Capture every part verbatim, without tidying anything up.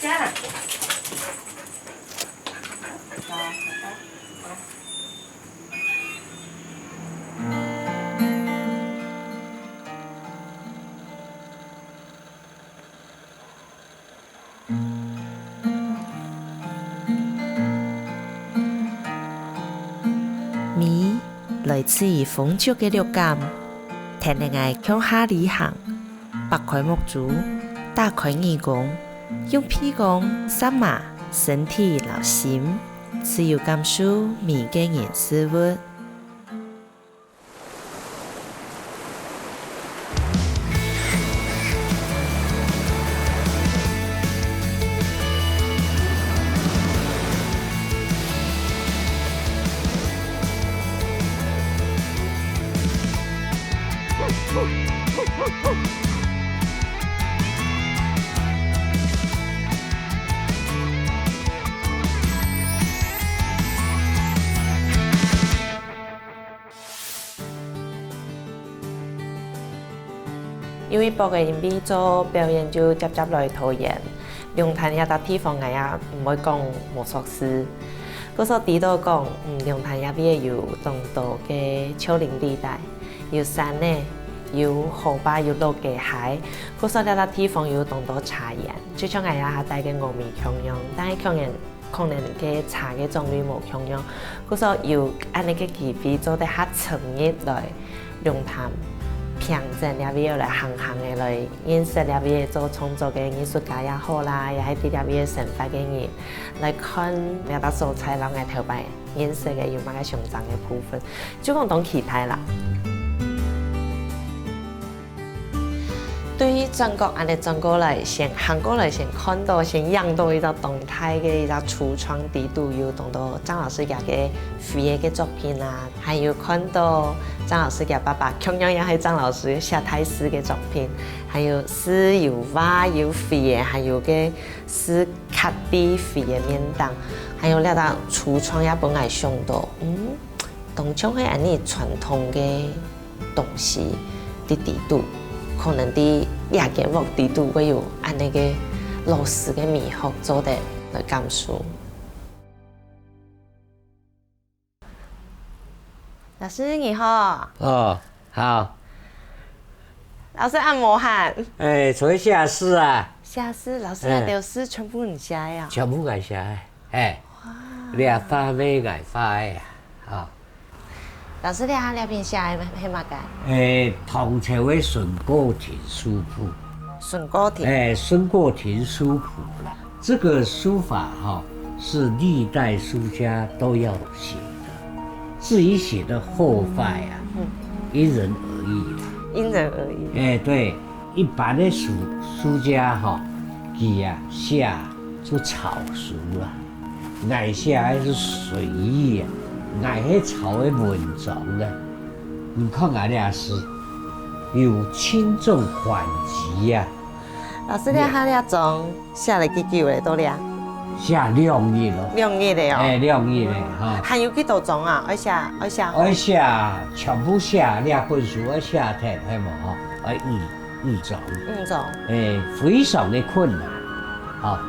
味來自於豐足个六感，跈等𠊎共下旅行，擘開目珠，打開耳公，用鼻公、舌嫲、身體摎心，自由感受每个人事物。 因為伯仔因為做表演就輒輒來桃園，龍潭這搭地方𠊎也毋會講無熟事。故所知著講，嗯，龍潭這位有當多个丘陵地帶，有山仔，有河壩，有老街溪，故所這搭地方有當多茶園。就像𠊎這下戴个峨眉共樣，但係共樣 可能个茶个種類無共樣，故所有恁仔个機會做得較深入來龍潭，平鎮這位來行行仔來認識這位做創作个藝術家也好啦，也係在這位生活个人，來看這搭所在摎𠊎頭擺認識个有麼个相像个部分，就講當期待啦。 對於轉角恁仔轉過來，先行過來，先看著，先影著一隻當大个一隻櫥窗底肚有當多張老師厥个飛仔个作品啊，還有看著張老師厥爸爸，共樣也係張老師寫大字个作品，還有字有畫有飛仔，還有个字刻在飛仔面頂，還有這隻櫥窗也分𠊎想著，嗯，當像係恁仔傳統个 東西在底肚，可能在這間屋底肚會有恁仔个老式个美學做得來感受。老師你好。哦，好。老師恁無閒。哎，做下字啊。下字，老師哎。該兜字全部你寫个啊？全部𠊎寫个，哎。哇。這畫乜𠊎畫个啊，啊。 老師，這下這片寫个係麼个？誒，唐朝个《順閣亭書譜》。順閣亭。誒，《順閣亭書譜》啦，這個書法哈，是歷代書家都要寫的，至於寫的好壞啊，嗯。因人而異啦。因人而異。誒，對，一般的書，書家哈，佢啊，寫就草書啦。 𠊎寫个係隨意啊，𠊎係草个文章啊。你看𠊎這字，有輕重緩急啊。老師，你這下這張寫了幾久了，到這？寫兩日咯。兩日了哦。誒，兩日了，嗯。哈。還有幾多張啊？愛寫，愛寫好？愛寫，全部寫，這本書愛寫忒，係無吼？愛預 五張。五張。誒，非常的困難，啊，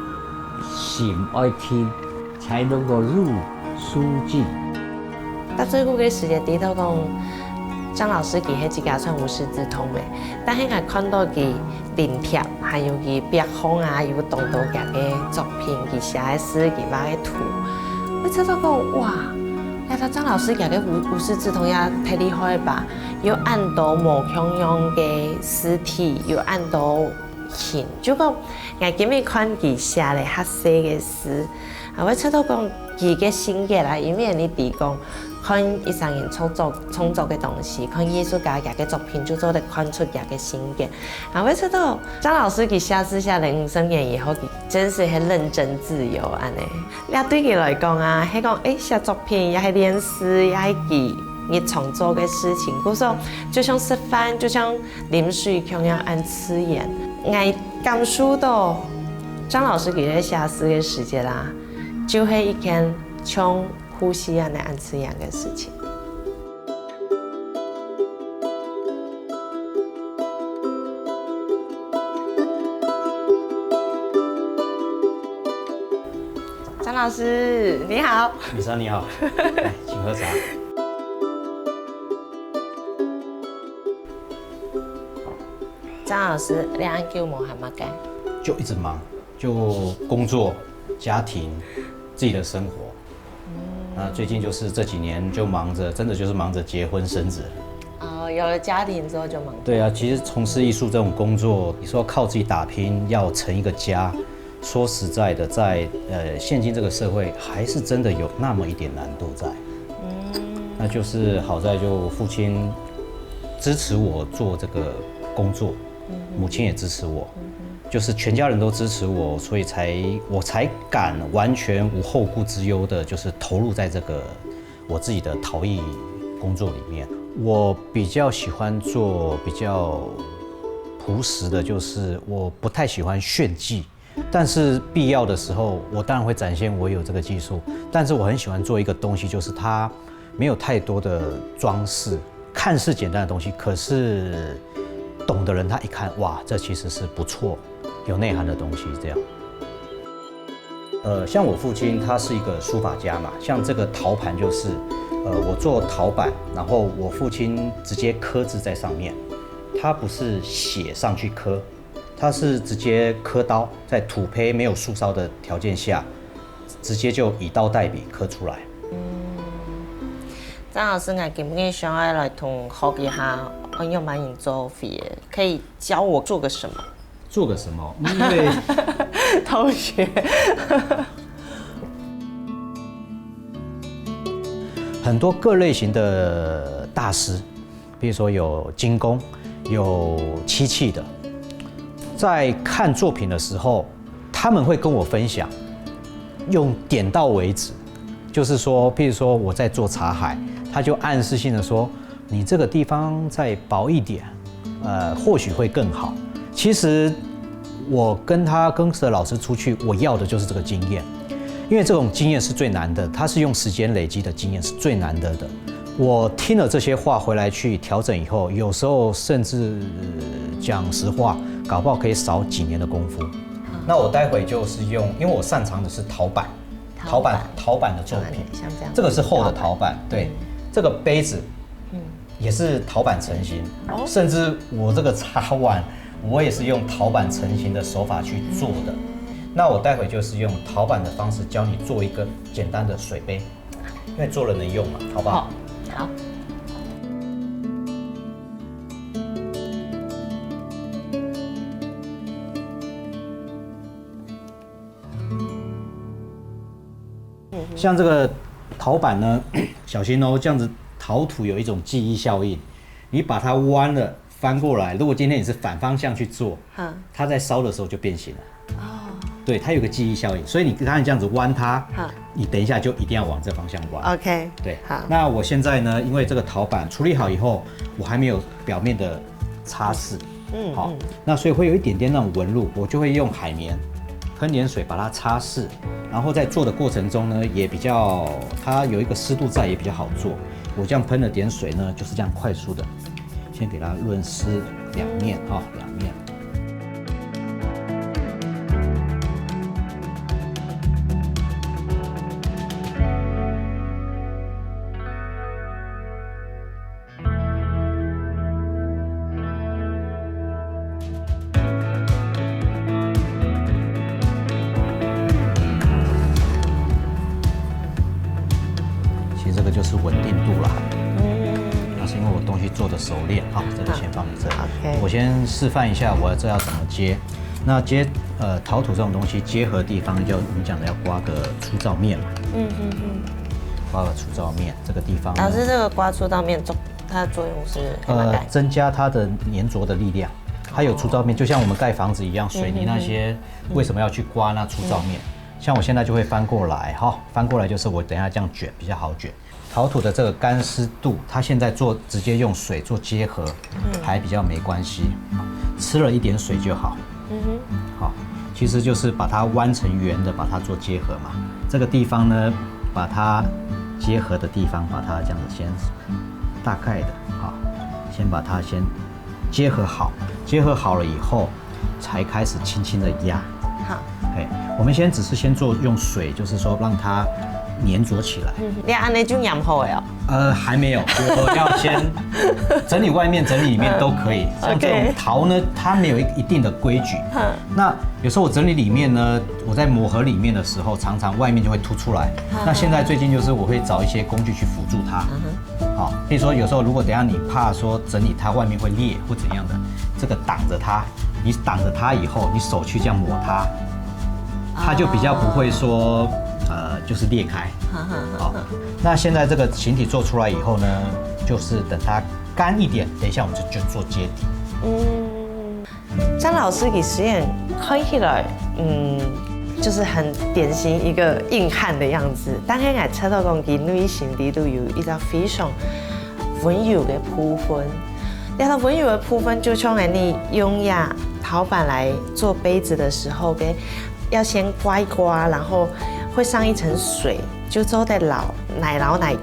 心愛定，才能夠入書境。到最後个時節，知道講，張老師佢係自家算無師自通个，但係𠊎看到佢臨帖，還有佢壁項啊，有當多佢个作品，佢寫个字，佢畫个圖，𠊎知道講，哇，這个張老師佢个無，無師自通也忒厲害吧！ 有恁多無共樣个字體，有恁多形。就講，𠊎今日看佢寫了較細个字，啊，𠊎知道講佢个性格啦，因為你知講，看一儕人創作，創作个東西，看藝術家佢个作品，就做得看出佢个性格。啊，𠊎知道張老師佢寫字寫了五十年以後，佢真係係認真自由恁仔。 這對佢來講啊，係講，誒，寫作品，也係練字，也係佢日常做个事情。故所，就像食飯，就像啉水共樣恁自然。𠊎感受到張老師佢在寫字个時節啊，就係一件像呼吸恁仔恁自然个事情。张老师，你好。米莎你好，来，请喝茶。张老师，你恁久無閒無个？就一直忙，就工作、家庭、自己的生活。那最近就是这几年就忙着，真的就是忙着结婚生子。哦，有了家庭之后就忙。对啊，其实从事艺术这种工作，你说靠自己打拼要成一个家，说实在的，在呃现今这个社会，还是真的有那么一点难度在。嗯，那就是好在就父亲支持我做这个工作，母亲也支持我，就是全家人都支持我，所以才我才敢完全无后顾之忧的，就是投入在这个我自己的陶艺工作里面。我比较喜欢做比较朴实的，就是我不太喜欢炫技，但是必要的时候，我当然会展现我有这个技术。但是我很喜欢做一个东西，就是它没有太多的装饰，看似简单的东西，可是懂的人他一看，哇，这其实是不错、有内涵的东西。这样。呃，像我父亲他是一个书法家嘛，像这个陶盘就是，呃，我做陶板，然后我父亲直接刻字在上面，他不是写上去刻，他是直接刻刀，在土坯没有树梢的条件下，直接就以刀代笔刻出来。张老师，我今日想要来同学一下，我有蛮有做法，可以教我做个什么？做个什么？因为同学，很多各类型的大师，比如说有精工，有漆器的，在看作品的时候，他们会跟我分享，用点到为止，就是说，譬如说我在做茶海，他就暗示性的说，你这个地方再薄一点，呃，或许会更好。其实我跟他跟着老师出去，我要的就是这个经验，因为这种经验是最难的，它是用时间累积的经验是最难得的。我听了这些话回来去调整以后，有时候甚至讲实话，搞不好可以少几年的功夫。那我待会就是用，因为我擅长的是陶板，陶板陶板的作品，像这样，这个是厚的陶板，对，这个杯子，嗯，也是陶板成型，甚至我这个茶碗，我也是用陶板成型的手法去做的。那我待会就是用陶板的方式教你做一个简单的水杯，因为做了能用嘛，好不好？好。像这个陶板呢，小心哦，这样子陶土有一种记忆效应，你把它弯了翻过来，如果今天你是反方向去做，哈，它在烧的时候就变形了。哦，对，它有个记忆效应，所以你刚才这样子弯它，哈，你等一下就一定要往这方向弯。 OK，对，好，那我现在呢，因为这个陶板处理好以后，我还没有表面的擦拭，嗯，好，那所以会有一点点那种纹路，我就会用海绵喷点水把它擦拭，然后在做的过程中呢，也比较它有一个湿度在，也比较好做。我这样喷了点水呢，就是这样快速的，先给它润湿两面哈，两面。其实这个就是稳定度啦。那是因为我东西做的熟练哈，这个先放在这里。 OK，我先示范一下我这要怎么接。那接呃陶土这种东西，结合地方就我们讲的要刮个粗糙面嘛，嗯嗯嗯，刮个粗糙面，这个地方呢老师这个刮出到面作，它的作用是干嘛呃改？增加它的粘着的力量，它有粗糙面，就像我们盖房子一样，水泥那些为什么要去刮那粗糙面？像我现在就会翻过来哈，翻过来就是我等一下这样卷比较好卷。陶土的这个干湿度，它现在做直接用水做结合，还比较没关系，吃了一点水就好。好，其实就是把它弯成圆的，把它做结合嘛。这个地方呢，把它结合的地方，把它这样子先大概的，好，先把它先结合好。结合好了以后，才开始轻轻的压。好，哎，我们先只是先做用水，就是说让它黏着起来。你安尼就黏好了哦。呃，还没有，我要先整理外面、整理里面都可以。像这种 OK 陶呢，它没有一一定的规矩。那有时候我整理里面呢，我在磨合里面的时候，常常外面就会凸出来。那现在最近就是我会找一些工具去辅助它。好，比如说有时候如果等一下你怕说整理它外面会裂或怎样的，这个挡着它，你挡着它以后，你手去这样抹它，它就比较不会说呃就是裂开。好，那现在这个形体做出来以后呢，就是等它干一点，等一下我们就就做接底。张老师佢虽然看起来，嗯，就是很典型一个硬汉的样子，但是𠊎知道講佢內心裡肚有一个非常溫柔的部分。這个溫柔的部分，就像你用這陶板來做杯子的時候，个要先刮一刮，然後會上一層水，就做得摎泥摎泥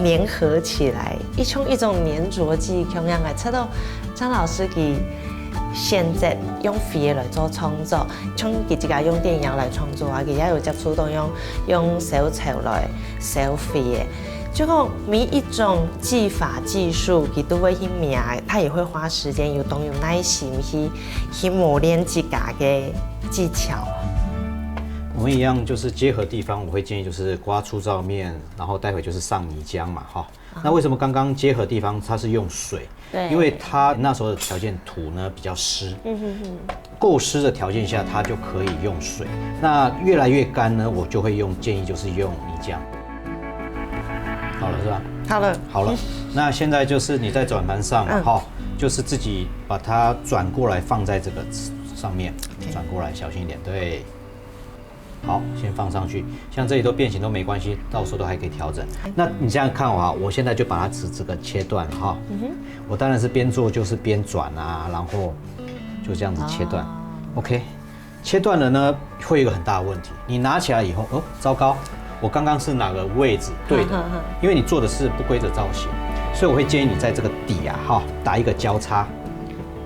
黏合起來，一種一種黏着劑，同樣个，知道张老师佢選擇用水來做創作，像佢自家用電窯來創作啊，佢也有接觸到用用燒陶來燒水个。就講每一種技法技術，佢都會去摸，他也會花時間，有當有耐心去去磨練自家个技巧。我们一样就是结合地方，我会建议就是刮粗糙面，然后待会就是上泥浆嘛，哈。那为什么刚刚结合地方它是用水？对，因为它那时候的条件土呢比较湿，嗯哼哼，够湿的条件下它就可以用水。那越来越干呢，我就会用建议就是用泥浆。好了是吧？好了，好了，那现在就是你在转盘上嘛，哈，就是自己把它转过来放在这个上面，转过来小心一点，对。好，先放上去，像这里都变形都没关系，到时候都还可以调整。那你这样看啊，我现在就把它这这个切断哈。我当然是边做就是边转啊，然后就这样子切断。OK，切断了呢，会有一个很大的问题，你拿起来以后，哦，糟糕，我刚刚是哪个位置对的？因为你做的是不规则造型，所以我会建议你在这个底啊，哈，打一个交叉，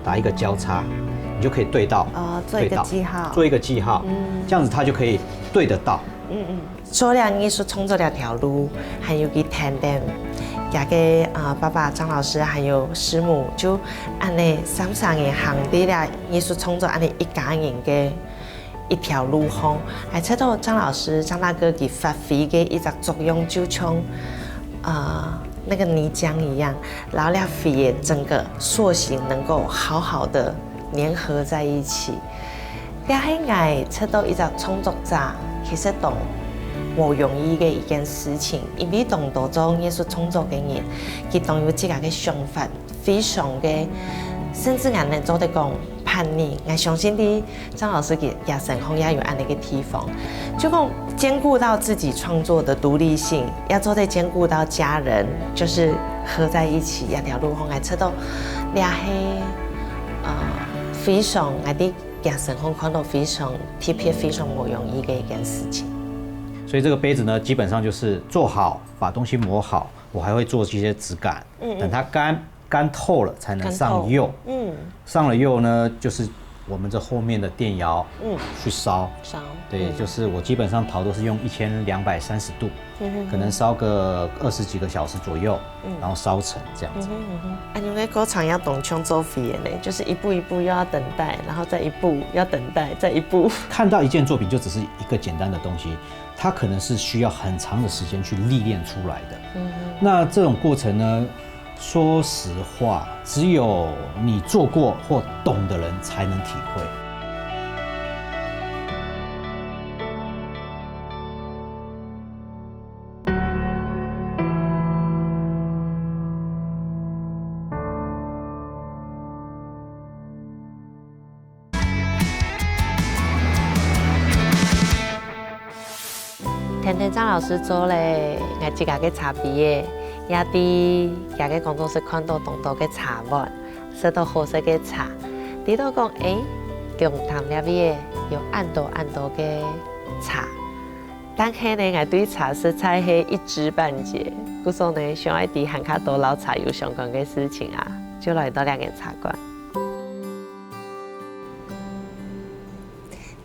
打一个交叉，你就可以对到，哦，做一个记号，做一个记号，这样子它就可以对得到。嗯嗯，做了艺术创作这条路，还有佢谈谈，佢个啊爸爸张老师还有师母，就安尼三三个行对了艺术创作安尼一家人个一条路上，还知道张老师张大哥佢发挥个一只作用，就像啊那个泥浆一样，然后让水也整个塑形能够好好的 粘合在一起。这系𠊎知道一个创作者其实当无容易个一件事情，因为当多做艺术创作个人，佢当有自家个想法，非常个，甚至俺能做得讲叛逆。俺相信你张老师佢也身上也有恁个地方，就讲兼顾到自己创作的独立性，也做得兼顾到家人，就是合在一起，也条路方来出到，也系。 啊，非常，我在佢身上看到非常特别、非常不容易的一件事情。所以这个杯子呢，基本上就是做好，把东西磨好，我还会做一些质感，等它干干透了才能上釉。嗯，上了釉呢，就是我们这后面的电窑，嗯，去烧。烧，对，就是我基本上陶都是用一千两百三十度，可能烧个二十几个小时左右，然后烧成这样子。嗯哼，啊，因为过程要懂创作费的呢，就是一步一步又要等待，然后再一步要等待，再一步。看到一件作品就只是一个简单的东西，它可能是需要很长的时间去历练出来的。嗯，那这种过程呢，说实话，只有你做过或懂的人才能体会。 天天张老师做咧，我自家个茶杯仔，也在佢个工作室看到当多个茶碗，食到好食个茶，知道讲，诶，龙潭这位有恁多恁多个茶。但系呢，我对茶实在系一知半解，故所呢，想要知还较多老茶有相关个事情啊，就来到两个茶馆。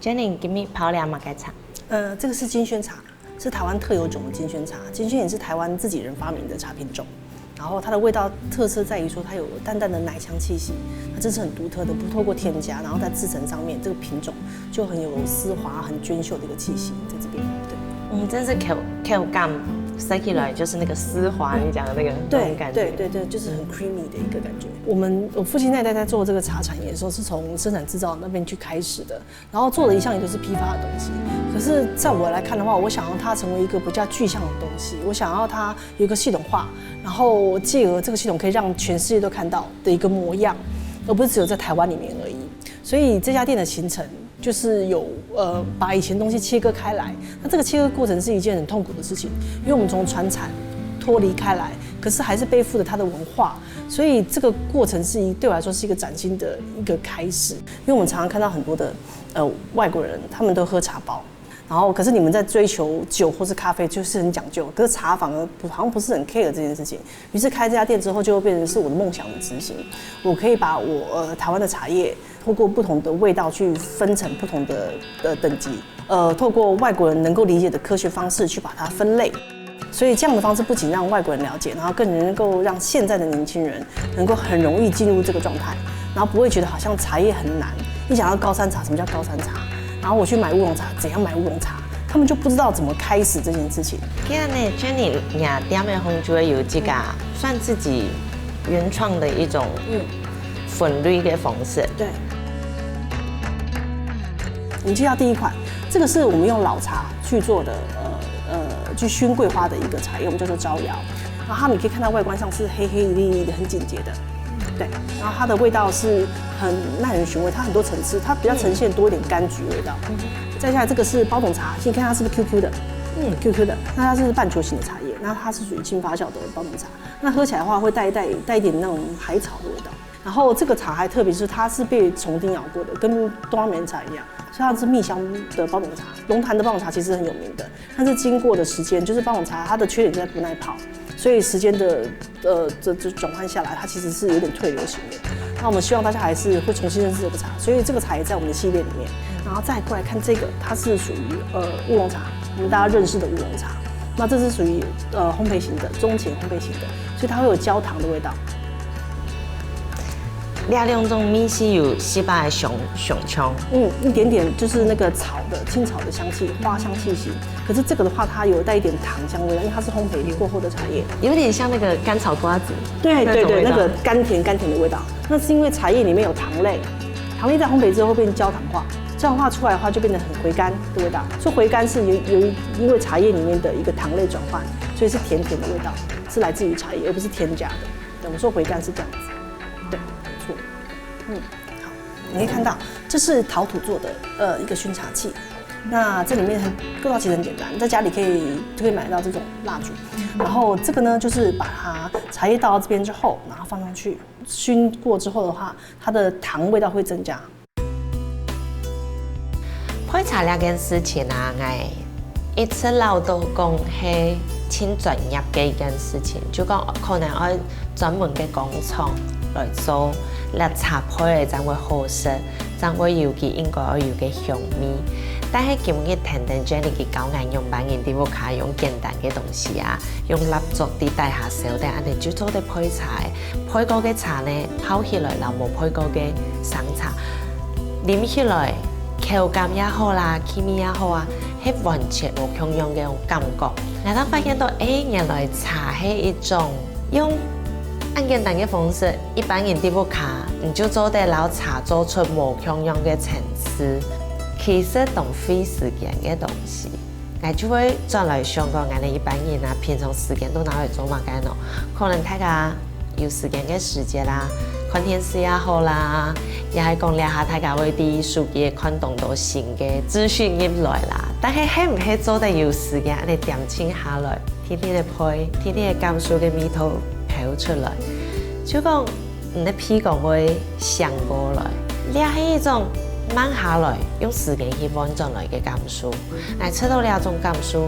Jenny，今日泡了麼个茶？呃，这个是金萱茶，是台湾特有种的金萱茶。金萱也是台湾自己人发明的茶品种，然后它的味道特色在于说它有淡淡的奶香气息，那这是很独特的，不透过添加，然后在制成上面这个品种就很有丝滑、很娟秀的一个气息在这边。对，嗯，真是口口感，吃起来就是那个丝滑，你讲的那个那种对感觉。对对对，就是很 creamy 的一个感觉。我们我父亲那一代在做这个茶产业的时候，是从生产制造那边去开始的，然后做的一向也都是批发的东西。可是在我来看的话，我想要它成为一个比较具象的东西，我想要它有一个系统化，然后进而这个系统可以让全世界都看到的一个模样，而不是只有在台湾里面而已。所以这家店的形成就是有呃把以前东西切割开来。那这个切割过程是一件很痛苦的事情，因为我们从传产脱离开来，可是还是背负着它的文化，所以这个过程是一对我来说是一个崭新的一个开始。因为我们常常看到很多的呃外国人，他们都喝茶包。然后，可是你们在追求酒或是咖啡，就是很讲究。可是茶反而不，好像不是很 care 这件事情。于是开这家店之后，就会变成是我的梦想的执行。我可以把我呃台湾的茶叶，透过不同的味道去分成不同的呃等级，呃，透过外国人能够理解的科学方式去把它分类。所以这样的方式不仅让外国人了解，然后更能够让现在的年轻人能够很容易进入这个状态，然后不会觉得好像茶叶很难。一讲到高山茶，什么叫高山茶？然后我去买乌龙茶，怎样买乌龙茶？他们就不知道怎么开始这件事情。今日呢，Jenny 你店个红酒有这个算自己原创的一种嗯分类的方式。对，我们介绍第一款，这个是我们用老茶去做的，呃呃，去熏桂花的一个茶叶，我们叫做招摇。然后它你可以看到外观上是黑黑一粒一粒的，很简洁的，对。然后它的味道是很耐人寻味，它很多层次，它比较呈现多一点柑橘味道。再下来这个是包种茶，你看它是不是 Q Q 的？嗯，Q Q 的，那它是半球形的茶叶，那它是属于轻发酵的包种茶，那喝起来的话会带一带带一点那种海草的味道。然后这个茶还特别是它是被虫叮咬过的，跟东方美人茶一样，所以它是蜜香的包种茶。龙潭的包种茶其实很有名的，但是经过的时间，就是包种茶它的缺点在不耐泡，所以时间的呃这这转换下来，它其实是有点退流行的。那我们希望大家还是会重新认识这个茶，所以这个茶也在我们的系列里面。然后再过来看这个，它是属于呃乌龙茶，我们大家认识的乌龙茶。那这是属于呃烘焙型的，中前烘焙型的，所以它会有焦糖的味道。这两种米是有西班牙熊熊枪，嗯，一点点就是那个草的青草的香气，花香气息。可是这个的话，它有带一点糖香味道，因为它是烘焙过后的茶叶。有点像那个甘草瓜子。对对对，那种味道那个甘甜甘甜的味道。那是因为茶叶里面有糖类，糖类在烘焙之后会变焦糖化，焦糖化出来的话就变得很回甘的味道。所以回甘是由由于因为茶叶里面的一个糖类转换，所以是甜甜的味道，是来自于茶叶，而不是添加的。对，我说回甘是这样子。对，没错。嗯，好，你可以看到这是陶土做的呃一个熏茶器。那这里面很构造其实很简单，在家里可以就可以买到这种蜡烛。然后这个呢，就是把它茶叶倒到这边之后，然后放上去熏过之后的话，它的糖味道会增加。焙茶这件事情啊，我一直老都讲是真专业的一件事情，就讲可能要专门个工厂来做，那茶焙的才会好食，才会有佢应该要有个香味。但是今日听等 Jenny 佢教俺用白银的屋下用简单个东西啊，用蜡烛在底下烧等，恁呢就做得焙茶个。焙过个茶呢，泡起来摎無焙过个生茶，啉起来口感也好啦，气味也好啊，係完全無共樣个感觉。𠊎正發現到，誒，原來茶係一種用恁簡單个方式，一般人在屋下，你就做得摎茶做出無共樣个層次，其實當費時間个東西。 𠊎就會轉來想講，𠊎等一般人啊，平常時間都拿來做麼个呢？可能大家有時間个時節啦，看電視也好啦，也係講這下大家會在手機看當多新个資訊入來啦。但係係毋係做得有時間恁呢恬靜下來，天天个焙，天天个感受个味道飄出來？就講 你个鼻公會醒過來。這係一種慢下來，用時間去換轉來个感受。𠊎得到這種感受，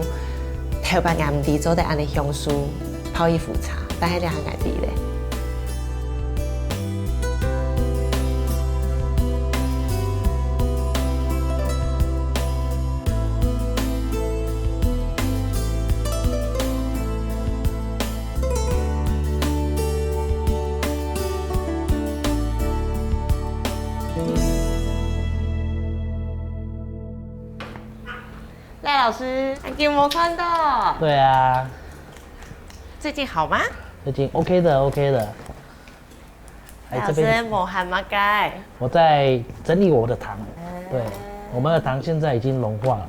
頭擺𠊎毋知做得恁呢享受泡一壺茶，但係這下𠊎知咧。赖老师，很久没看到。对啊，最近好吗？最近 OK 的，OK 的。赖老师，哎，这边我还没改。我在整理我的糖，对，我们的糖现在已经融化了。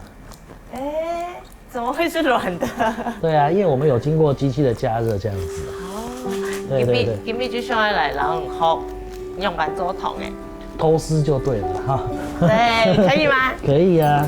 哎，怎么会是软的？对啊，因为我们有经过机器的加热这样子。对对对，今日就想要来让你学用来做糖哎。偷师就对了哈。对，可以吗？可以啊。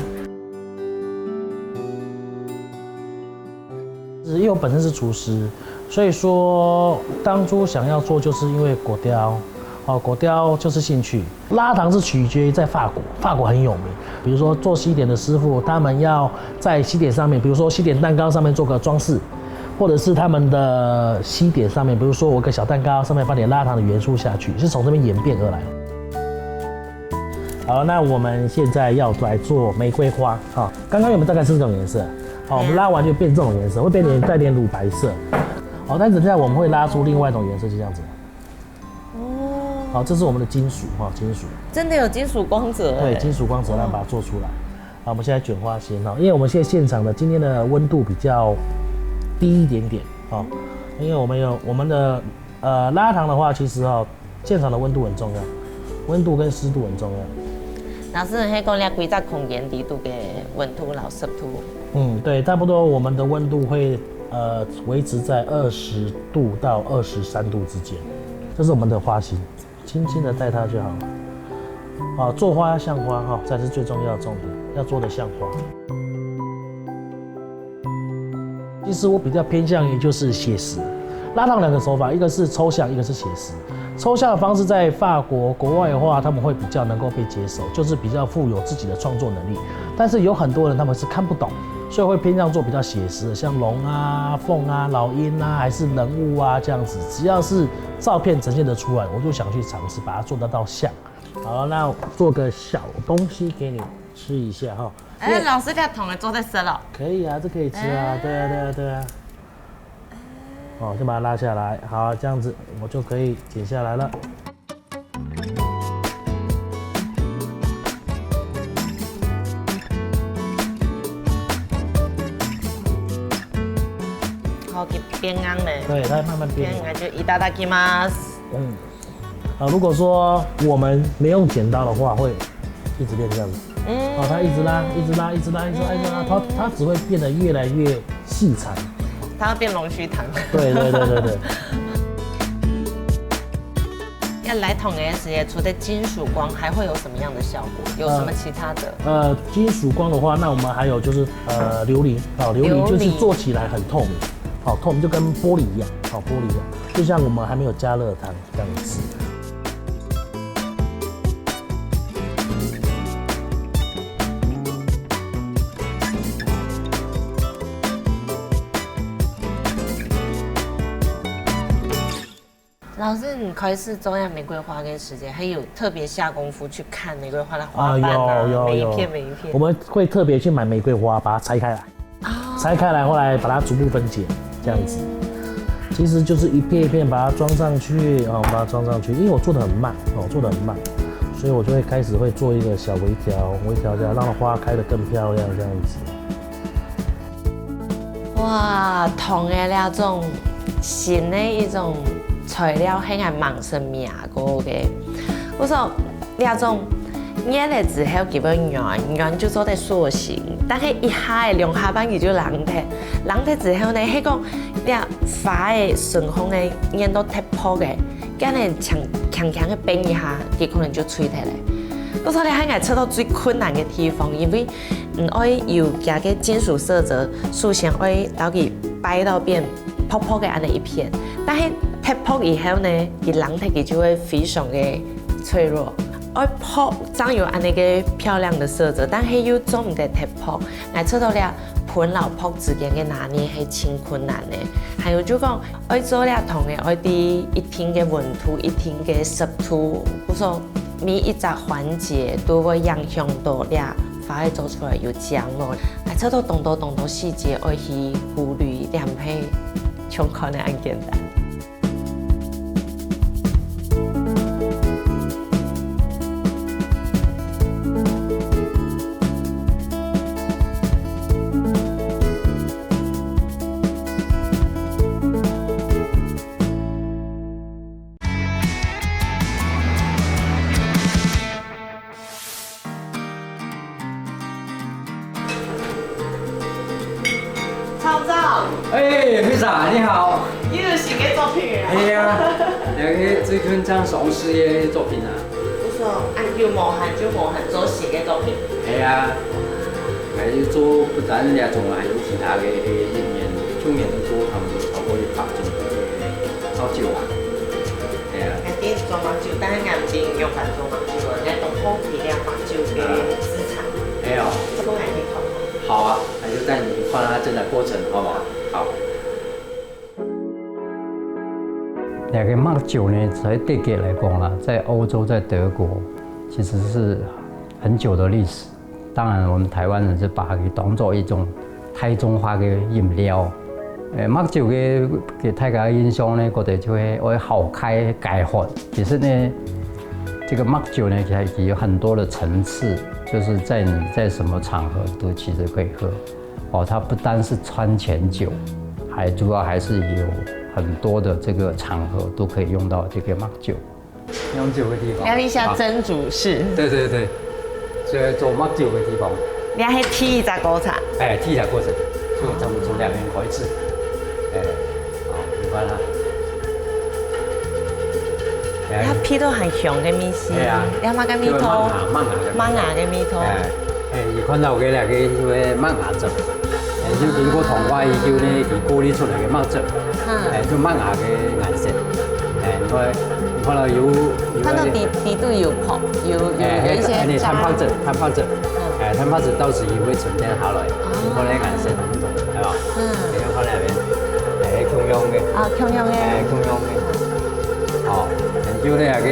因为我本身是厨师，所以说当初想要做，就是因为粿条，哦，粿条就是兴趣。拉糖是取决于在法国，法国很有名。比如说做西点的师傅，他们要在西点上面，比如说西点蛋糕上面做个装饰，或者是他们的西点上面，比如说我个小蛋糕上面放点拉糖的元素下去，是从这边演变而来。好，那我们现在要来做玫瑰花啊。刚刚原本大概是这种颜色，好，我们拉完就变这种颜色，会变成带点乳白色。好，但等一下我们会拉出另外一种颜色，就这样子。哦，好，这是我们的金属哈，金属。真的有金属光泽哎。对，金属光泽让把它做出来。好，我们现在卷花心哈，因为我们现在现场的今天的温度比较低一点点哦，因为我们有我们的呃拉糖的话，其实哦，现场的温度很重要，温度跟湿度很重要。老师，你讲了几只空间里度个温度老湿度？嗯，对，差不多我们的温度会呃维持在二十度到二十三度之间，这是我们的花心，轻轻的带它就好了。啊，做花要像花哈，才是最重要的重点，要做的像花。其实我比较偏向于就是写实，拉糖两个手法，一个是抽象，一个是写实。抽象的方式在法国国外的话，他们会比较能够被接受，就是比较富有自己的创作能力。但是有很多人他们是看不懂，所以会偏向做比较写实的，像龙啊、凤啊、老鹰啊，还是人物啊这样子。只要是照片呈现得出来，我就想去尝试把它做得到像。好，那做个小东西给你吃一下哈。哎，老师，这糖也做在吃了。可以啊，这可以吃啊，对啊，对啊，对啊。哦，先把它拉下来，好，这样子我就可以剪下来了。好，给变硬嘞。对，它慢慢变。变硬就いただきます。嗯，啊，如果说我们没用剪刀的话，会一直变这样子。嗯，哦，它一直拉，一直拉，一直拉，一直拉，一直拉，它它只会变得越来越细长。它要变龙须糖。对对对对对。要来桶的时候，除了金属光，还会有什么样的效果？有什么其他的？呃，金属光的话，那我们还有就是呃琉璃，哦，琉璃就是做起来很透明，好、透明就跟玻璃一样，好、玻璃一样，就像我们还没有加热的糖这样子。老师，你开始种下玫瑰花的时间，还有特别下功夫去看玫瑰花的花瓣啊，啊，有有有，每一片每一片。我们会特别去买玫瑰花，把它拆开来，拆开来，后来把它逐步分解，这样子。其实就是一片一片把它装上去，哦，把它装上去，因为我做的很慢，哦，做的很慢，所以我就会开始会做一个小微调，微调一下，让花开得更漂亮，这样子。哇，糖的那种新的一种材料，很难蛮神妙个。我说那种捏了之后基本圆圆就做得塑形，但是一下两下半佢就冷忒，冷忒之后呢，那个那花的顺风的捏到忒薄个，跟人强强强的扳一下，佢可能就碎忒了。我说你还爱做到最困难的地方，因为嗯，愛有加个金属色泽，首先愛到佢掰到變薄薄个恁呢一片，但是忒薄以後呢，佢冷忒佢就會非常个脆弱。愛薄正有恁呢个漂亮的色泽，但是又做毋得忒薄，愛做到了盆摎薄之間个拿捏係盡困難个。還有就講，愛做了糖个，愛在一定个溫度、一定个濕度，故所每一隻環節都會影響到這花仔做出來有靚無。還做到當多當多細節愛去顧慮，這毋係像看个恁簡單。早，哎，Misa，你好。又有新个作品啊？哎呀，兩个最近正上市个作品啊。我说，哎，有無閒就無閒做新个作品。哎呀，還有做不單這種，還有其他个，哎，一年，去年都做他們超過一百種个泡酒啊。哎呀。哎，你做泡酒，但是眼睛有办法做泡酒啊，人家都好奇了泡酒个市场。哎呦。做个来你看。好啊，那就帶你去看它真的过程，好不好？好。那个泡酒呢，在德国来讲啦，在欧洲，在德国，其实是很久的历史。当然，我们台湾人是把它给当做一种大众化的饮料。呃，泡酒给，给大家的印象呢，觉得就会，会好开、解渴。其实呢，这个泡酒呢，它有很多的层次，就是在你在什么场合都其实可以喝。哦，它不单是餐前酒，还主要还是有很多的这个场合都可以用到这个泡酒。用酒的地方。聊一下蒸煮室。啊，对对对，所以做泡酒的地方。你还係第一隻過程？哎，第一隻過程，就从从两边开始。哎，好，你看啊。哎，它鼻到很香的味緒。哎呀，你看那个味道，就会麦芽，麦芽的味道。麦芽的味道。哎，哎，你看到个那个，因为麦芽汁，哎，就经过糖化以后呢，佢过滤出来个麦汁，嗯。哎，就麦芽个颜色。哎，你看，你看到有，有看到底，底肚有泡，有，有，哎，有一些渣。哎，那蛋白质，蛋白质，嗯。哎，蛋白质到时也会沉淀下来，哦。你看那颜色很不同，系吧？嗯。你看那边，哎，共样个。啊，共样个。哎，共样个。哦，就那个，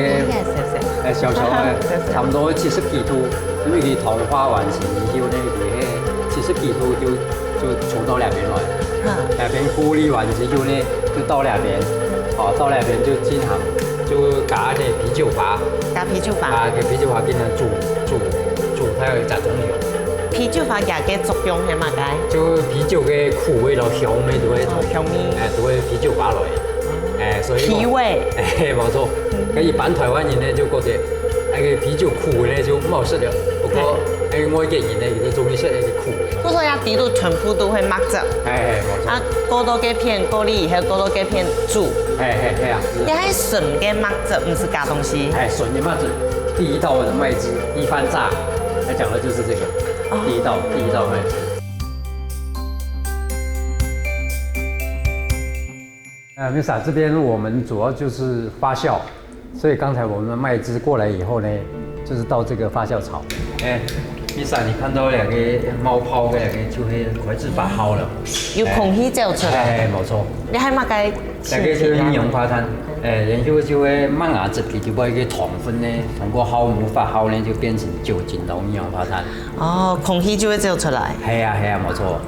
哎，小小的，差不多七十几度，因为佢糖化完成以后呢，佢七十几度就，就冲到那边来，嗯。那边过滤完之后呢，就到那边，哦，到那边就进行，就加点啤酒花，加啤酒花。啊，给啤酒花给它煮，煮，煮，它有一种作用。啤酒花佢个作用系么个？就啤酒个苦味咯，香味都会从，哦，香味。哎，都会啤酒花来。 哎，所以讲，提味。哎，没错。嗯。跟一般台湾人呢，就觉得那个啤酒苦味呢就毋好食了。不过，哎，外国人呢，佢就中意食那个苦味。所以佢个底肚全部都会麦汁。哎，哎，没错。啊，过多个片，过滤以后，过多个片煮。哎，哎，哎呀，是。你还纯个麦汁，毋使加东西。哎，纯个麦汁，第一道的麦汁，一番炸，他讲的就是这个，哦。第一道，第一道麦汁。 那 Misa 这边我们主要就是发酵，所以刚才我们的麦汁过来以后呢，就是到这个发酵槽。哎，Misa，你看到那个冒泡的那个，就会开始发酵了。有空气走出来。哎，没错。你还嘛该那个就是二氧化碳，哎，然后就会麦芽汁里就把一个糖分呢，通过酵母发酵呢，就变成酒精同二氧化碳。哦，空气就会走出来。系啊，系啊，没错。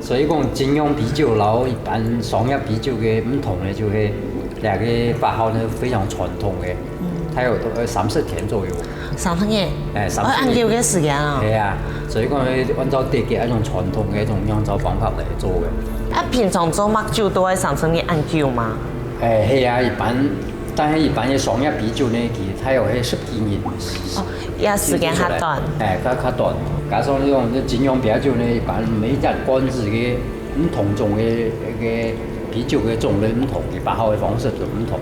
所以讲，精酿啤酒摎一般商业啤酒个毋同呢，就係這个發酵呢非常傳統个，嗯。它有大概三十天左右。三十天？哎，三十天。哦，恁久个時間啊。係啊，所以講呢，按照德國一種傳統个一種釀造方法來做个。啊，平常做麥酒都愛三十日恁久嗎？哎，係啊，一般，但係一般个商業啤酒呢，其實它有係十幾年。哦，也時間較短。哎，較，較短。加上這種精釀啤酒呢，一般每一隻罐子个 毋同種个，个啤酒个種類毋同，佢發酵个方式就毋同。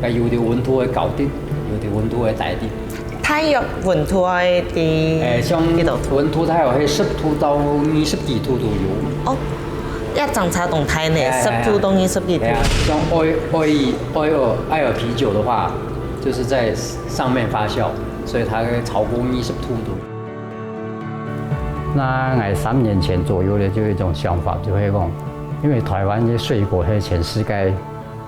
該有个溫度會高啲，有个溫度會低啲。大約溫度愛在，誒，像幾多度？溫度大約係十度到二十幾度都有。哦，也相差當大呢，哎，十度到二十幾度。哎呀，像愛，愛，愛爾，愛爾啤酒的話，就是在上面發酵，所以它會超過二十度都。 那𠊎三年前左右呢，就有一種想法，就會講，因為台灣个水果係全世界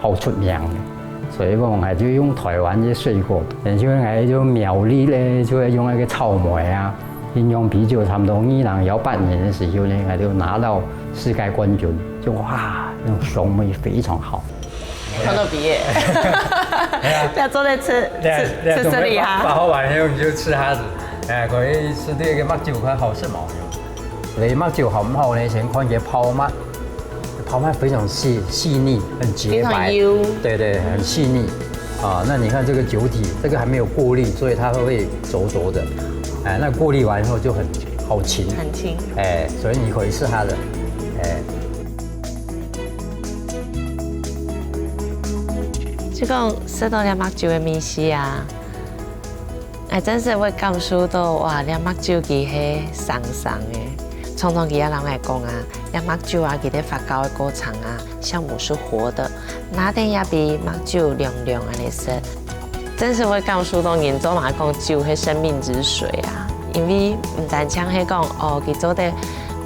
好出名个，所以講，𠊎就用台灣个水果，然後𠊎就苗栗呢，就會用那個草莓啊，精釀啤酒差不多二零一八年的時候呢，𠊎就拿到世界冠軍，就哇，那種香味非常好。 看到畢業。哎呀。不要坐在吃，對啊，吃，對啊，吃這裡哈。準備發，發好完以後你就吃它子，哎，可以吃這個麥酒看好食無？你麥酒好不好呢？先看佢泡沫，泡沫非常細，細膩，很潔白。非常幼。對，對，很細膩。啊，那你看這個酒體，這個還沒有過濾，所以它會濁濁的。哎，那過濾完以後就很好清。很清。哎，所以你可以吃它的。哎。就講食到這麥酒个味緒啊，𠊎真實會感受到，哇，這麥酒佢係生生个。常常佢也摎𠊎講啊，這麥酒啊，佢个發酵个過程啊，酵母是活的，拿等這杯麥酒涼涼恁樣食，真實會感受到人做麼个講酒係生命之水啊，因為毋單淨係講哦，佢做得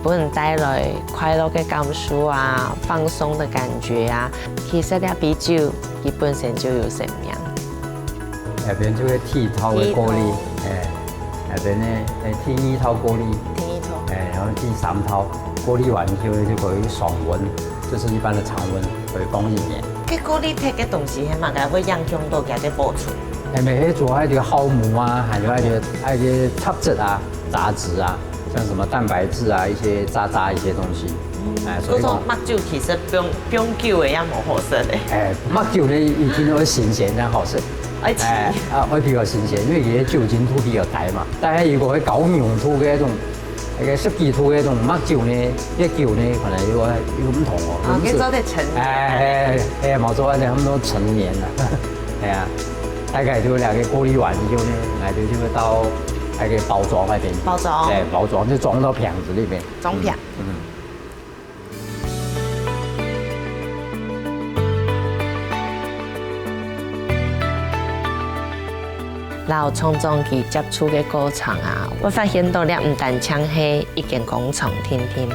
分人帶來快樂个感受啊，放鬆个感覺啊，其實這杯酒 佢本身就有生命。這邊就係第一道个過濾，第一道。哎，這邊呢，哎，第二道過濾，第二道。哎，然後第三道過濾完就，就可以上溫，就是一般的常溫，可以放一年。該過濾忒个東西，係麼个會影響到佢个保存？哎，無，該主要還有酵母啊，還有那個，那個雜質啊，雜質啊，像什麼蛋白質啊，一些渣渣一些東西。哎，所以講，該種麥酒其實放，放久个也無好食个。哎，麥酒呢，一定愛新鮮正好食。愛新鮮。哎，啊，愛比較新鮮，因為佢个酒精度比較低嘛。但係如果係高濃度个那種，那個十幾度个那種麥酒呢，越久呢，可能又，又毋同哦。啊，又毋係，佢做得陳年。哎，哎，哎，無錯，而且佢等都陳年了。哎呀，大概就兩個過濾完以後呢，來就，就會到那個包裝那邊。包裝。對，包裝就裝到瓶子裡面。裝瓶。嗯。嗯。 摎廠長佢接觸个過程啊，𠊎發現到這毋單淨係一間工廠定定，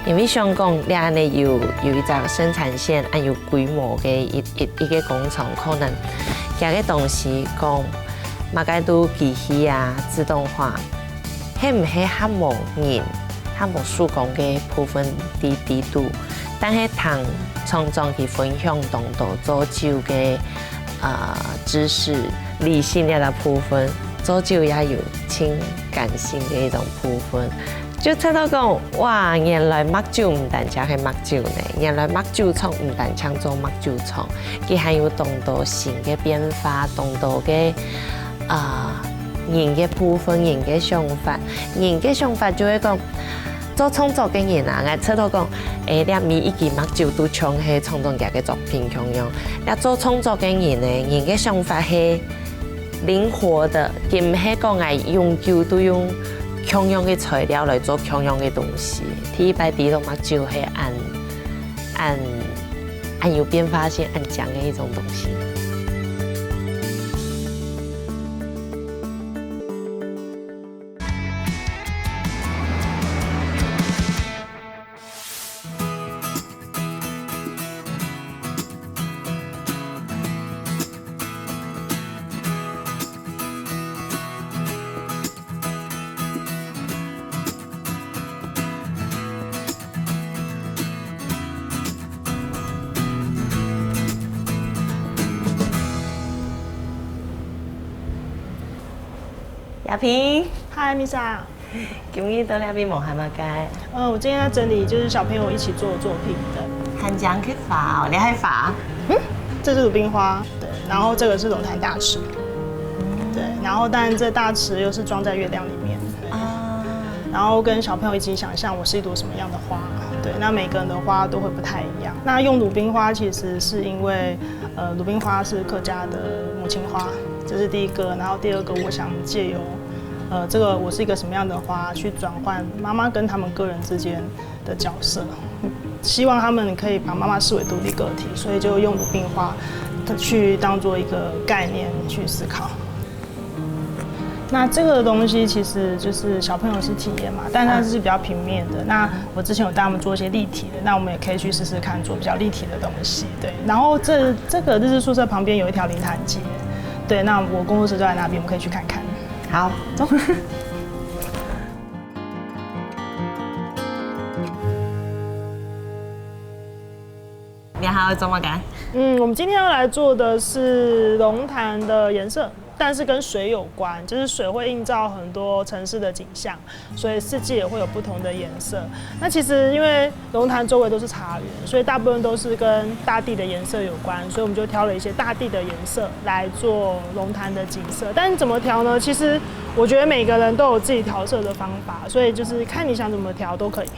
因為像講這恁樣有，有一隻生產線，恁有規模个一，一，一個工廠，可能佢个東西講，麼个都機器啊，自動化， 係毋係還無人，還無手工个部分在，在肚，但係聽廠長佢分享當多做酒个，呃，知識、理性這个部分，做酒也有情感性个一種部分。就知道講，哇，原來麥酒毋單淨係麥酒呢，原來麥酒廠毋單淨做麥酒廠，佢還有當多新个變化，當多个 啊，人个部分，人个想法，人个想法就係講，做創作个人啊，𠊎知道講，欸，這每一支麥酒都像係創作者个作品共樣。這做創作个人呢，人个想法係靈活个，佢毋係講𠊎永久都用共樣个材料來做共樣个東西。第一擺知道麥酒係恁，恁，恁有變化性、恁靚个一種東西。 亞萍。嗨，Misa。今日到這位無閒麼个？呃，我今天在整理，就是小朋友一起做的作品。對。還靚个花哦，你還畫？嗯，這是魯冰花，對，然後這個是龍潭大池，對，然後但這大池又是裝在月亮裡面，對。啊。然後跟小朋友一起想象我是一朵什麼樣的花，對，那每個人的花都會不太一樣。那用魯冰花其實是因為，呃，魯冰花是客家的母親花，這是第一個。然後第二個，我想藉由，呃，這個我是一個什麼樣的花，去轉換媽媽跟他們個人之間的角色。希望他們可以把媽媽視為獨立個體，所以就用魯冰花去當做一個概念去思考。 那這個東西其實就是小朋友是體驗嘛，但它是比較平面的。那我之前有帶他們做一些立體的，那我們也可以去試試看做比較立體的東西。對，然後這，這個日式宿舍旁邊有一條靈潭街，對，那我工作室就在那邊，我們可以去看看。好，走。 你還要做麼个？嗯，我們今天要來做的是龍潭的顏色，但是跟水有關，就是水會映照很多城市的景象，所以四季也會有不同的顏色。那其實因為龍潭周圍都是茶園，所以大部分都是跟大地的顏色有關，所以我們就挑了一些大地的顏色來做龍潭的景色。但是怎麼調呢？其實我覺得每個人都有自己調色的方法，所以就是看你想怎麼調都可以。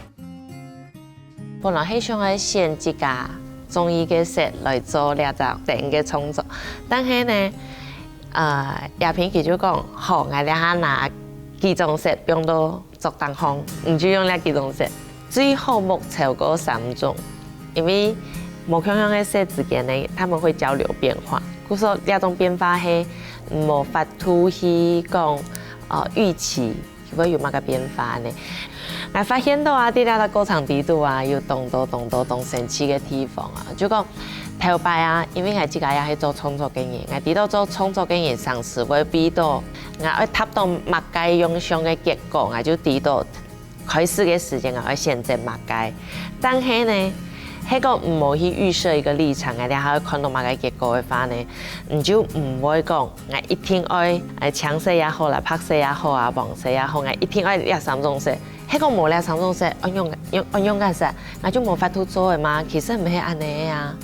本來係想愛選自家中意个色來做這隻燈个創作。但係呢，呃，亞萍佢就講：「好，𠊎這下拿幾種色放到桌頂項，你就用這幾種色，最好莫超過三種，因為無共樣个色之間呢，佢等會交流變化。故所這種變化係無法度去講，呃，預期。」 會有麼个變化呢？𠊎發現到啊，在這个過程裡肚啊，有當多當多當神奇个地方啊。就講頭擺啊，因為𠊎自家也係做創作个人，𠊎知道做創作个人常時會為到𠊎愛達到麼个樣相个結果，𠊎就知道開始个時間𠊎愛選擇麼个。但係呢，係講毋好去預設一個立場，𠊎等還愛看到麼个結果个話呢，你就毋會講 𠊎一定愛，呃，青色也好啦，白色也好啊，黃色也好，𠊎一定愛這三種色。係講無這三種色，愛用，用，愛用个色，𠊎就無法度做个嘛。其實毋係恁呢啊。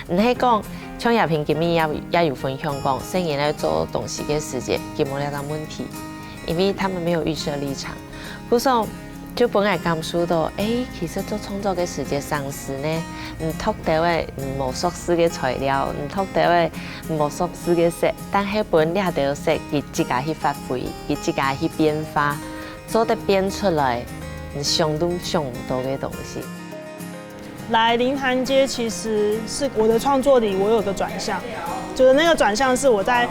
毋係講，像亞萍今日也，也有分享講，細人仔做東西个時節，佢無這種問題，因為佢等無預設立場。 故所就分𠊎感受到，欸，其實做創作个時節，常時呢，你擇兜仔你無熟識个材料，你擇兜仔你無熟識个色，但係分這兜色佢自家去發揮，佢自家去變化，做得變出來你想都想毋到个東西。 來靈潭街其實是我的創作裡，我有個轉向，就是那個轉向是我在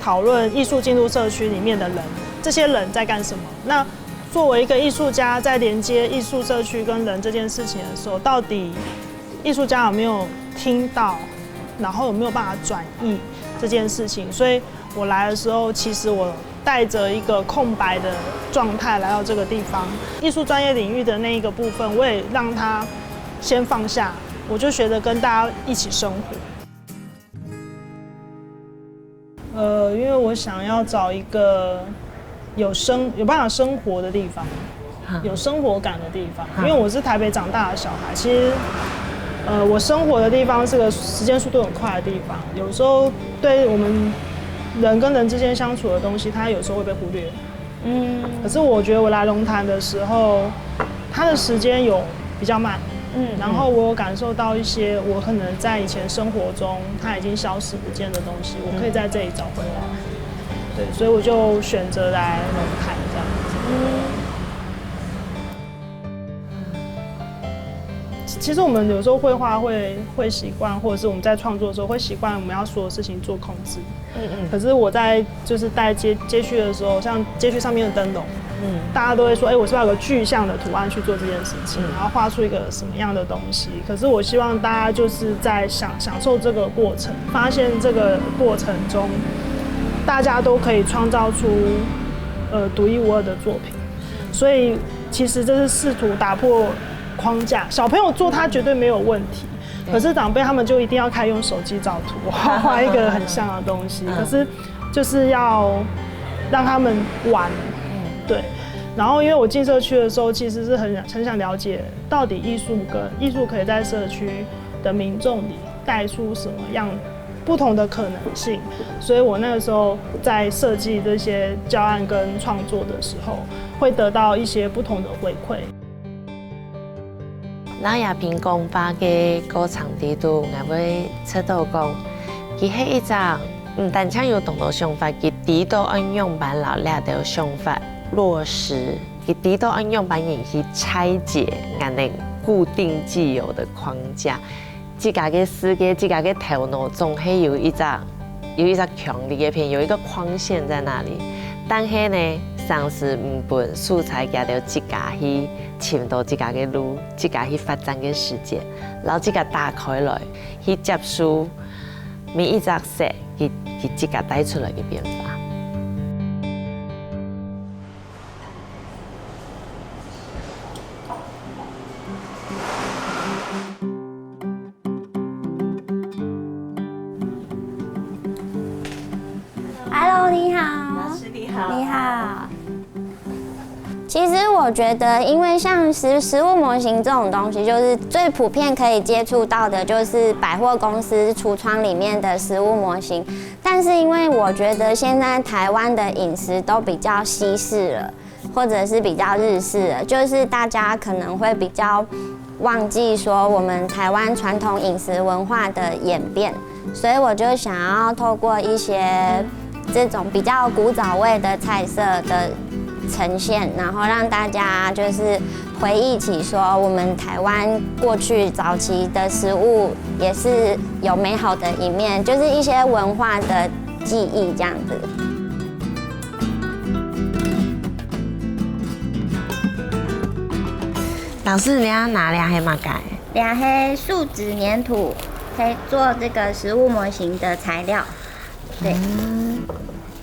討論藝術進入社區裡面的人，這些人在幹什麼？那作為一個藝術家，在連接藝術社區跟人這件事情的時候，到底藝術家有沒有聽到，然後有沒有辦法轉譯這件事情？所以我來的時候，其實我帶著一個空白的狀態來到這個地方。藝術專業領域的那一個部分，我也讓它先放下，我就學著跟大家一起生活。呃，因為我想要找一個有生有辦法生活的地方，有生活感的地方。因為我是台北長大的小孩，其實呃，我生活的地方是個時間速度很快的地方，有時候對我們人跟人之間相處的東西，它有時候會被忽略。嗯，可是我覺得我來龍潭的時候，它的時間有比較慢，嗯，然後我有感受到一些我可能在以前生活中它已經消失不見的東西，我可以在這裡找回來。對，所以我就選擇來龍潭這樣子。其實我們有時候繪畫會會習慣，或者是我們在創作的時候會習慣我們要所有事情做控制。嗯嗯。可是我在就是帶街街區的時候，像街區上面的燈籠，嗯，大家都會說，哎，我是不是要有個具象的圖案去做這件事情，然後畫出一個什麼樣的東西？可是我希望大家就是在享享受這個過程，發現這個過程中，大家都可以創造出呃獨一無二的作品。所以其實這是試圖打破框架。小朋友做他絕對沒有問題，可是長輩他們就一定要開始用手機找圖，畫畫一個很像的東西。可是就是要讓他們玩，對。然後因為我進社區的時候，其實是很很想了解到底藝術跟藝術可以在社區的民眾裡帶出什麼樣不同的可能性，所以我那個時候在設計這些教案跟創作的時候，會得到一些不同的回饋。 摎亞萍講話个過程裡肚，𠊎會察著講，佢係一隻毋單淨有當多想法，佢知著愛仰般摎這兜想法落實，佢知著愛仰般人去拆解𠊎等固定既有的框架。自家个世界，自家个頭腦總係有一隻 有一隻強力个片，有一個框線在那裡。但係呢，常時毋分素材佢兜自家去尋到自家个路，自家去發展个時節，摎自家打開來，去接受每一隻色佢佢自家帶出來个變化。 Hello，你好。老師你好。你好。其实我觉得，因为像实实物模型这种东西，就是最普遍可以接触到的，就是百货公司橱窗里面的实物模型。但是因为我觉得现在台湾的饮食都比较西式了，或者是比较日式了，就是大家可能会比较忘记说我们台湾传统饮食文化的演变，所以我就想要透过一些这种比较古早味的菜色的呈现，然后让大家就是回忆起说我们台湾过去早期的食物也是有美好的一面，就是一些文化的记忆这样子。老师，你要拿的是么个？然后树脂粘土可以做这个食物模型的材料。对，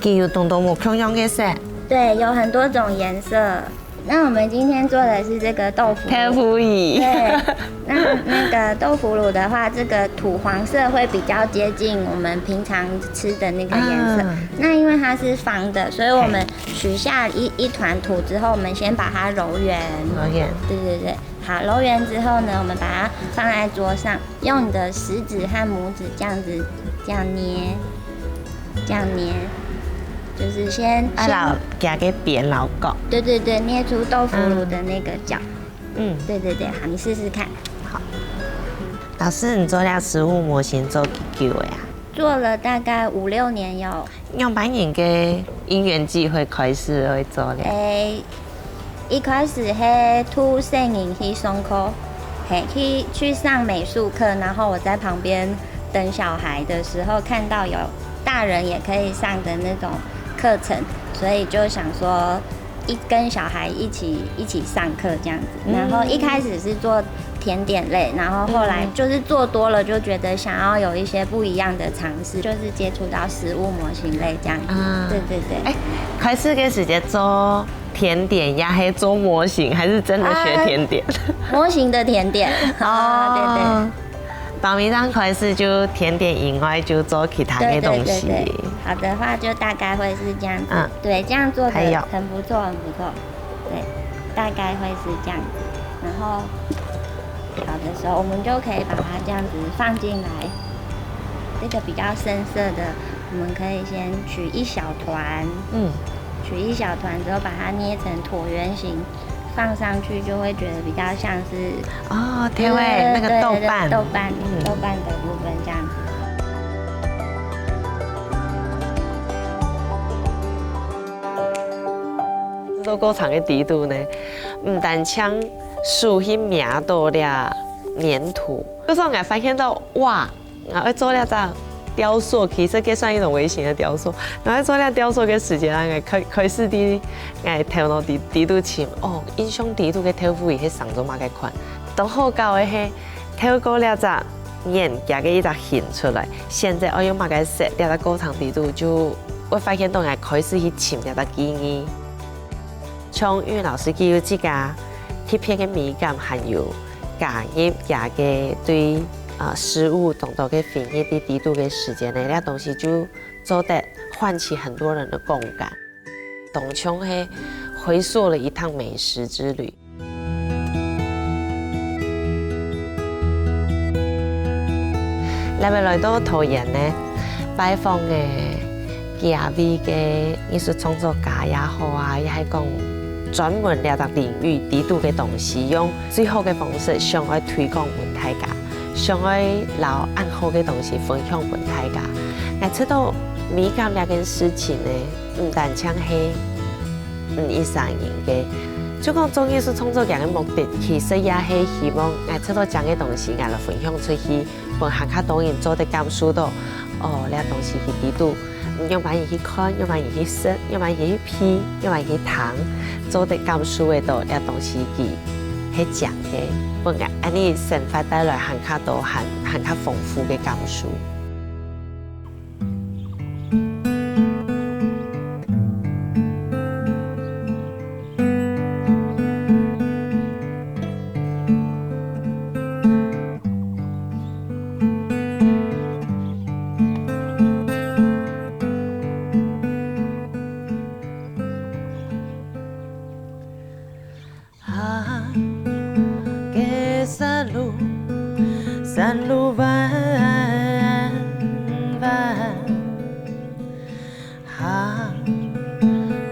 佢有當多無共樣个色。对，有很多种颜色。那我们今天做的是这个豆腐乳。豆腐乳。对，那那个豆腐乳的话，这个土黄色会比较接近我们平常吃的那个颜色。嗯那因为它是方的，所以我们取下一一团土之后，我们先把它揉圆。揉圆。对对对，好，揉圆之后呢，我们把它放在桌上，用你的食指和拇指这样子这样捏，这样捏，就是先啊，先然后加个边老角。对对对，捏出豆腐乳的那个角。嗯，对对对，好，你试试看。老师，你做这食物模型做几久的呀？做了大概五六年有。仰般个因缘际会开始会做咧？诶，一开始是读生人去上课，嘿，去去上美术课，然后我在旁边等小孩的时候，看到有大人也可以上的那种课程，所以就想说一跟小孩一起一起上课这样子。然后一开始是做甜点类，然后后来就是做多了，就觉得想要有一些不一样的尝试，就是接触到食物模型类这样子。啊对对对，哎，开始个时节做甜点呀，还是做模型，还是真的学甜点？模型的甜点。啊，对对。哦，包尾档开始就甜点以外，就做其他对对的东西。对对，好的话就大概会是这样子。嗯对，这样做的还有很不错，很不错。对，大概会是这样子。然后好的时候，我们就可以把它这样子放进来。这个比较深色的，我们可以先取一小团，嗯，取一小团之后，把它捏成椭圆形，放上去就会觉得比较像是哦，对喂，那个豆瓣，对对对豆瓣，嗯豆瓣的部分这样子。做过程个底肚呢，毋單淨手去摸到了黏土，有时候我发现到哇，我要做了只雕塑，其实也算一种微型的雕塑。然后做了雕塑个时间，我开开始在我头脑底底肚寻，哦，印象底肚个豆腐乳是生做么个款。当好搞个是，透过了只眼界个一只形出来，现在我用么个色，了只过程底肚就会发现到我开始去寻了只记忆。 像玉老师佢有自家特別个美感，還有加入佢个對啊食物當多个回憶在底肚个時間呢，這東西就做得喚起很多人的共感，當像係回溯了一趟美食之旅。 𠊎兜來到桃園呢，拜訪个幾位个藝術創作家也好啊，也係講專門這隻領域底肚个東西，用最好个方式想愛推廣分大家，想愛摎恁好个東西分享分大家。𠊎知道美感這件事情呢，毋單淨係 嗯，一生人个。就講做藝術創作者个目的，其實也係希望𠊎做到靚个東西，𠊎來分享出去，分還較多人做得感受到，哦，這東西佢底肚，嗯，仰般人去看，仰般人去食，仰般人去鼻，仰般人去聽，做得感受得到這東西佢係靚个，分𠊎恁呢生活帶來還較多、還還較豐富个感受。 行个山路，山路彎彎。行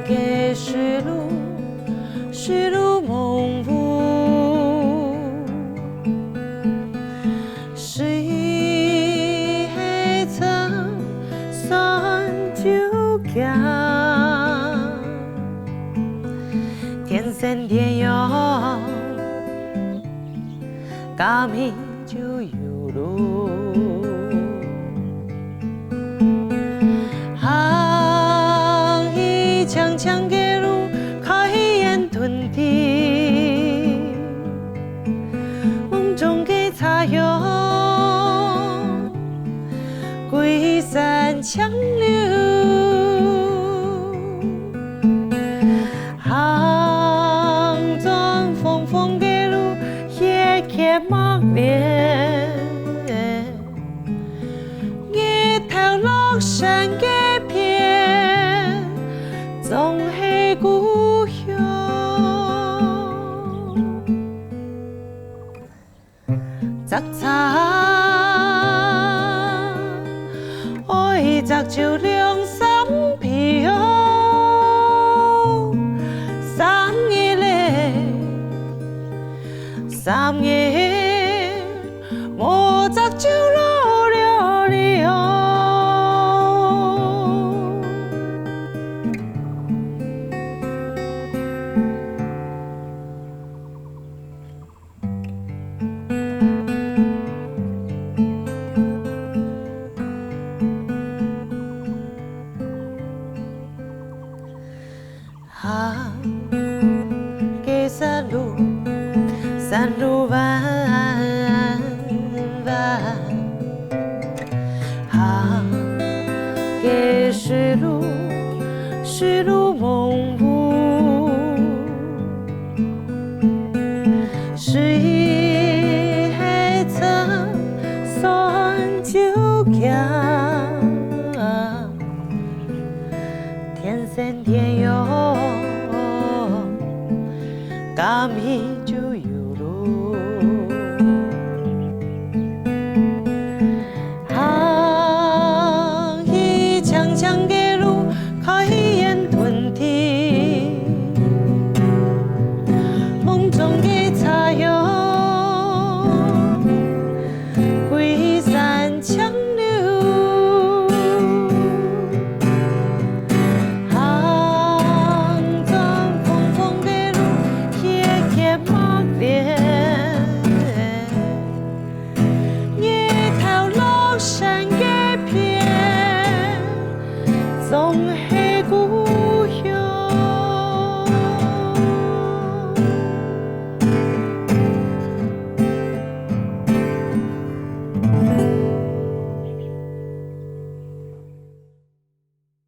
个水路，水路濛濛。敢去就有路。行去青青个路，開去圓土地，霧中个茶香，歸山青柳。 行轉風風个路，歇歇莫戀。日頭落山該片，總係故鄉。 摘茶，愛摘就兩三皮哦。三日咧，三日無摘就老了哩哦。 行个山路，山路彎彎。 行个水路，水路濛濛。水係深，酸就鹹。天生天養，敢去就有路。